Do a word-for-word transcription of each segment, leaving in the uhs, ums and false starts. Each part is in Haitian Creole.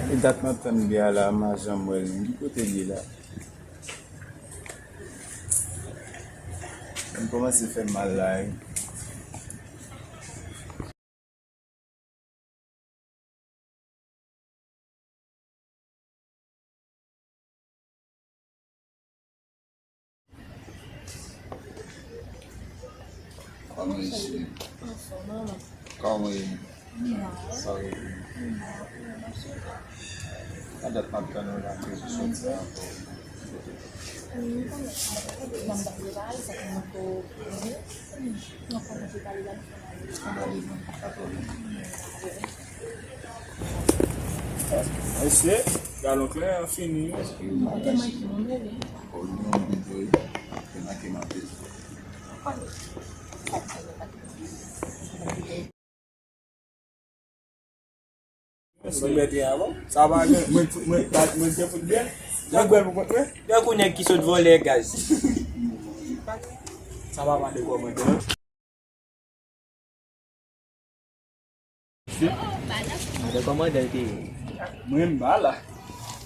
E dat m ap tann biyè a la, m pa janm wè l. Ki kote l ye la? M kòmanse fè m mal la wi. Kòman w ye, cheri? Kòman w ye? Sa w ye? Sa dat m ap tann ou la, ke ou soti ankò. Mesye, galon kleren an fini. Mwen mèt avan. Sa pa gen, mwen, mwen, mwen te fout byen. Nèg bèl pou kont mwen. Tankou nèg ki sot vòlè gaz. Sa pa pale kòmandan. Mwen kòmandan te. Mwen m pa la.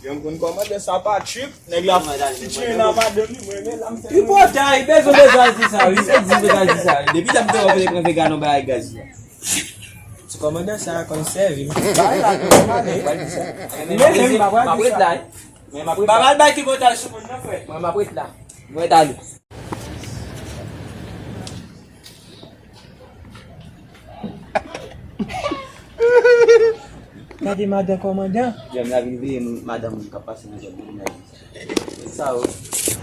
Yo m konn kòmandan sa pa trip. Nèg la fouti tire nan madanm li, mwen men la m fè. Tripotay, bezwen bezwen al di sa, wi. Se di bezwen al di sa. Depi lè m te wè w vle pran vega nan bagay gaz la. Ti kòmandan sa a konn sèvi m. Bay la, bay la, bay la. Men, men, men, m ap ret la, wi. Men m ap ret la. Pa mal bay tripotay sou moun nan, frè. Mwen, m ap ret la. Mwen, talè. Gade madan kòmandan. Jèm la vin veye madan moun k ap pase nan zòn nan. Sa yo.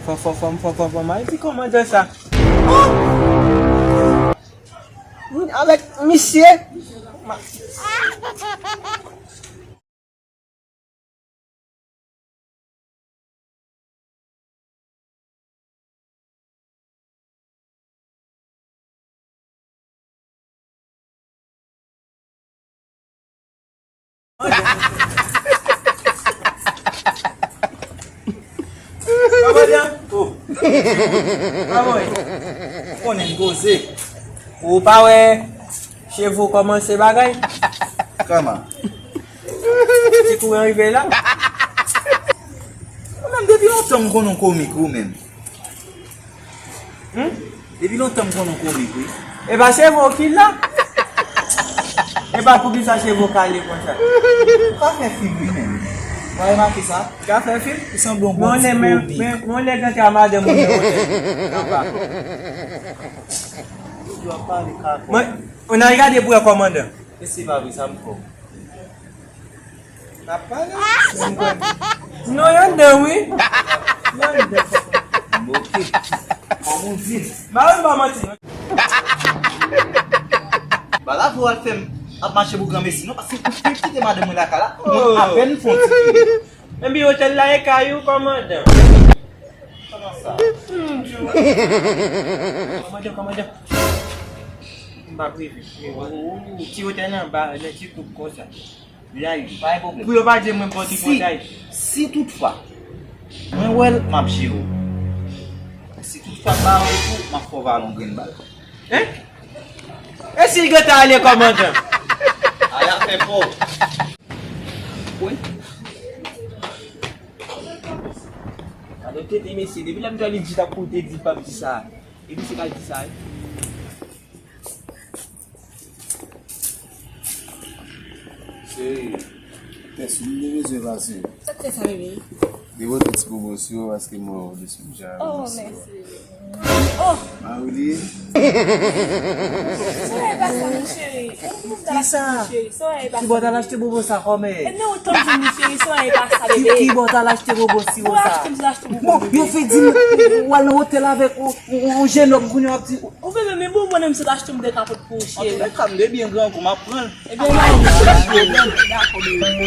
Fò, fò, fò, fò, fò, fò, m al di kòmandan sa. Avèk misye. Kòmandan? Oh. Kòman w ye? Konnen m koze. Ou pa wè cheve w kòmanse bagay? Kòman? Ti kouran rive la. Ou menm depi lontan m konnen w komik ou menm. Hmm? Depi lontan m konnen w komik wi. E pa cheve w ki la. E pa poukisa cheve w kale konsa. Pa fè fim wi menm. Pa remake sa? Ka fè fim? Ou sanble yon bon ti kobi. Men yon nèg antre a madanm ou nan otèl. Yo ap pale kakò. Mwen, on al gade pou wè kòmandan. E se pa vre sa m fè w. N ap pale. Non, y anndan wi. Y anndan. Ok. Kòm ou di. Ba wi, m pa manti non. Ba la pou w al fè m ap mache pou granmesi non, paske ou te kite madanm mwen lakay la. Mwen apèn fon ti. Epi otèl la e kay ou, kòmandan. Kòman sa? Kòmandan, kòmandan. M pa previn. Ti otèl anba, nan ti koub konsa. Li a ui. Pa gen pwoblèm. Pou yo pa di mwen pòt li konsa. Si, si toutfwa mwen wè l, m ap jere w. Si toutfwa m pa wè l tou, m ap fè w vale yon grenn bal. Hein? E si l gentan ale, kòmandan? Ay, afè pa w. Wi. Gade tete mesye, depi lè m t wè li di t ap koute di pa m di sa. Epi se pa l di sa, wi. Cheri, tès ou m te bezwen pase. Sa k fè sa, bebe? Depoze ti bobo sou yo paske m wè w depi deja. Oh, mèsi, bebe. Oh! Mawilie. Sa w wè pa sa, mon cheri? Kisa? Kibò w t al achte bobo sa, kòmè? E non, ou tann di m, cheri, sa w wè pa sa, bebe? Kibò w t al achte bobo siro sa? Bon, yo fè di m, w al nan otèl avèk yon, yon, yon jennonm, kounye a w ap di, ou vle menm, men bon, mwen menm, se t achte m de kapot pou ou, cheri. Antouka, m de byen gran kou, m ap pran l. Ebyen, non. Dakò, bebe.